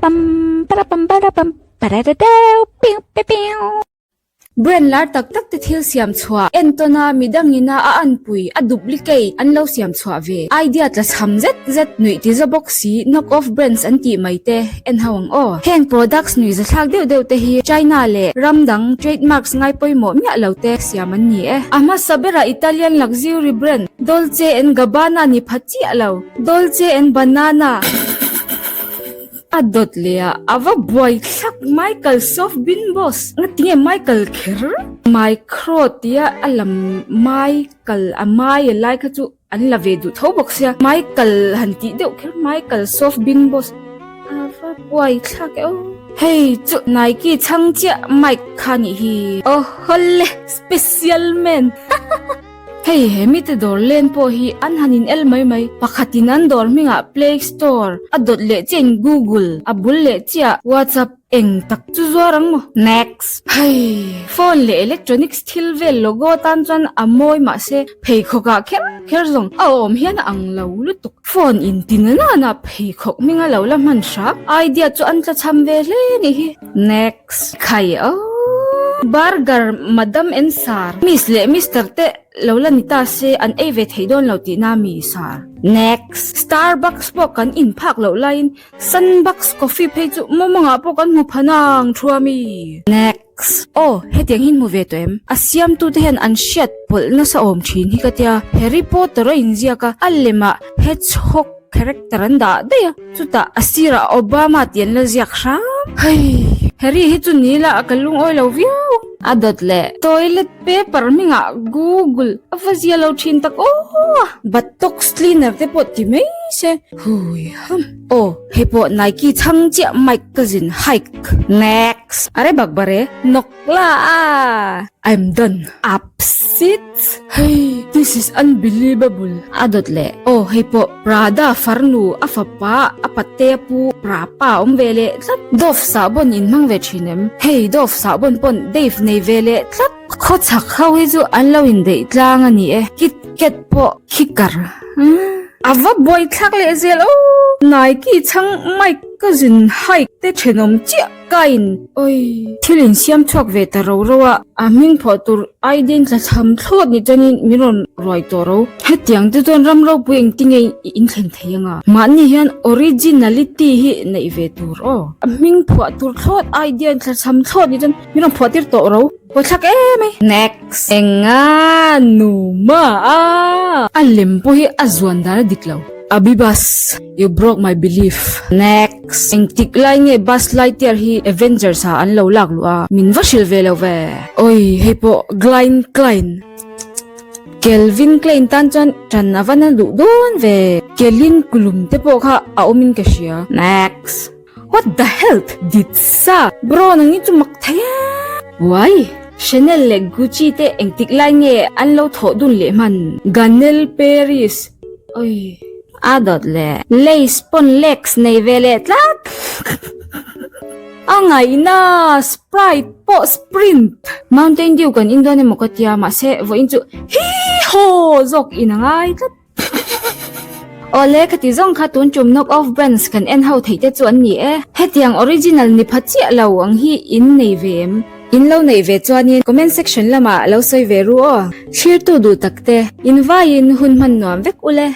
Parapam parapam parapam paradadeu piu piu piu. Brand lar tak tak te thil siam chhuah entawn a midang ina a anpui a duplicate an lo siam chhuah ve idea tla chham zet zet nuih ti za bawk si knock off brands an tih mai te en ho ang aw. Heng products nuih za thlak deuh deuh te hi China leh ram dang trademarks ngai pawimawh miah lo te siam an ni e. A hmasa berah Italian luxury brand Dolce and Gabbana ni pha chiah lo Dolce and Banana a dawt leh a, a va buai thlak Michael Soft Bin Boss nga tinge Michael kher? Micro tia a lam Michael a mai a lai kha chu an la ve duh tho bawk sia Michael han tih deuh kher Michael Soft Bin Boss a va buai thlak e aw. Hei chu Nike chhang chiah Mike kha nih hi. Aw hawle special man. Hei he mite dawr len pawh hi an han in el mai mai. Pakhatin an dawr hmingah Play Store a dawt leh chiah in Google a bul leh chiah WhatsApp eng tak chu zuar ang maw? Next. Hei phone leh electronics thil vel logo tan chuan a mawi mahse pheikhawk ah kher kher zawng a awm hian a ang lo lutuk. Phone in ti na nana pheikhawk hminga lo la hman hram idea chu an tlachham ve hle nih hi. Next. Khai oh. Burger Madam and Sir. Miss leh Mister te lo la ni ta se an ei ve thei dawn lo tihna mi Sir. Next. Starbucks pawh kan in phak loh laiin Sunbucks coffee phei chu mawmawngah pawh kan hmu pha nang thu a mi. Next. Aw hetiang hi hmu ve tawh em? A siamtute hian an hriat pawlh nasa awm thin hi ka tia. Harry Potter a inziak a, a lemah hedgehog character an dah daih a, chutah a sirah Obama tih an la ziak hram. Hei! Harry hi chu ni la ka lungawi lo viau. A dawt leh toilet paper hmingah Google a va zia lo thin tak aw! Buttocks cleaner te pawh ti mai se. Hui ham. Aw, hei pawh Nike chhang chiah Mike cousin hike. Next! Are bakbare nawk la a! I'm done. Upsit! Hei, this is unbelievable! A dawt leh, Aw, hei pawh Prada farnu a fapa a patea pu Prapa awm ve leh tlat. Dove sahbawn in hmang ve thin em? Hei, Dove sahbawn pawn Dave nei ve leh tlat. Khawchhak ho hi chu an lo indeih tlang a ni e. Kit Kat pawh khikar. A va buai thlak leh zel aw! Nike chhang Mike cousin hike te thenawm chiah. Kain, Oi, thil in siam chhuak ve ta ro ro a, a hming phawh tur aidin tla chham thlawt ni chuanin min rawn ruai tawh ro. Hetiang te chuan ram ropui engtinge i inthlen thei anga? Mahni hian originality hi neih ve tur aw. A hming phuah tur thlawt idea in tla chham thlawt ni chuan min rawn phuah tir tawh ro. Pawthlak em ai. Next. Enga numa a. A lem pawh hi a zuan dan a dik lo. Abibas, you broke my belief. Next. Engtik lai nge Buzz Lightyear hi Avengers ah an lo lak luh a, min va hrilh ve lo ve. Oi, hei pawh Glein Klein. Kelvin Klein tan chuan ṭan a va na duh dawn ve. Kelin kulum te pawh kha a awmin ka hria. Next. What the hell did sa? Bro nang hi chu mak thei e. Wai, Chanel leh Gucci te engtik lai nge an lo thawh dun leh hman? Ganel Paris. Oi. A dawt leh lace pawn legs nei ve leh tlat. A ngaihna Sprite pawh Sprint. Mountain Dew kan in dawn emaw ka tia mahse vawiin chu hii haw zawk in a ngai tlat. Awle khati zawng kha tun tum knock off brands kan en ho theih te chu an ni e. Hetiang original ni pha chiah lo ang hi in nei ve em? In lo neih ve chuanin comment section lamah lo sawi ve ru aw. Thlir tu duh tak te, in vaiin hun hman nuam vek ule.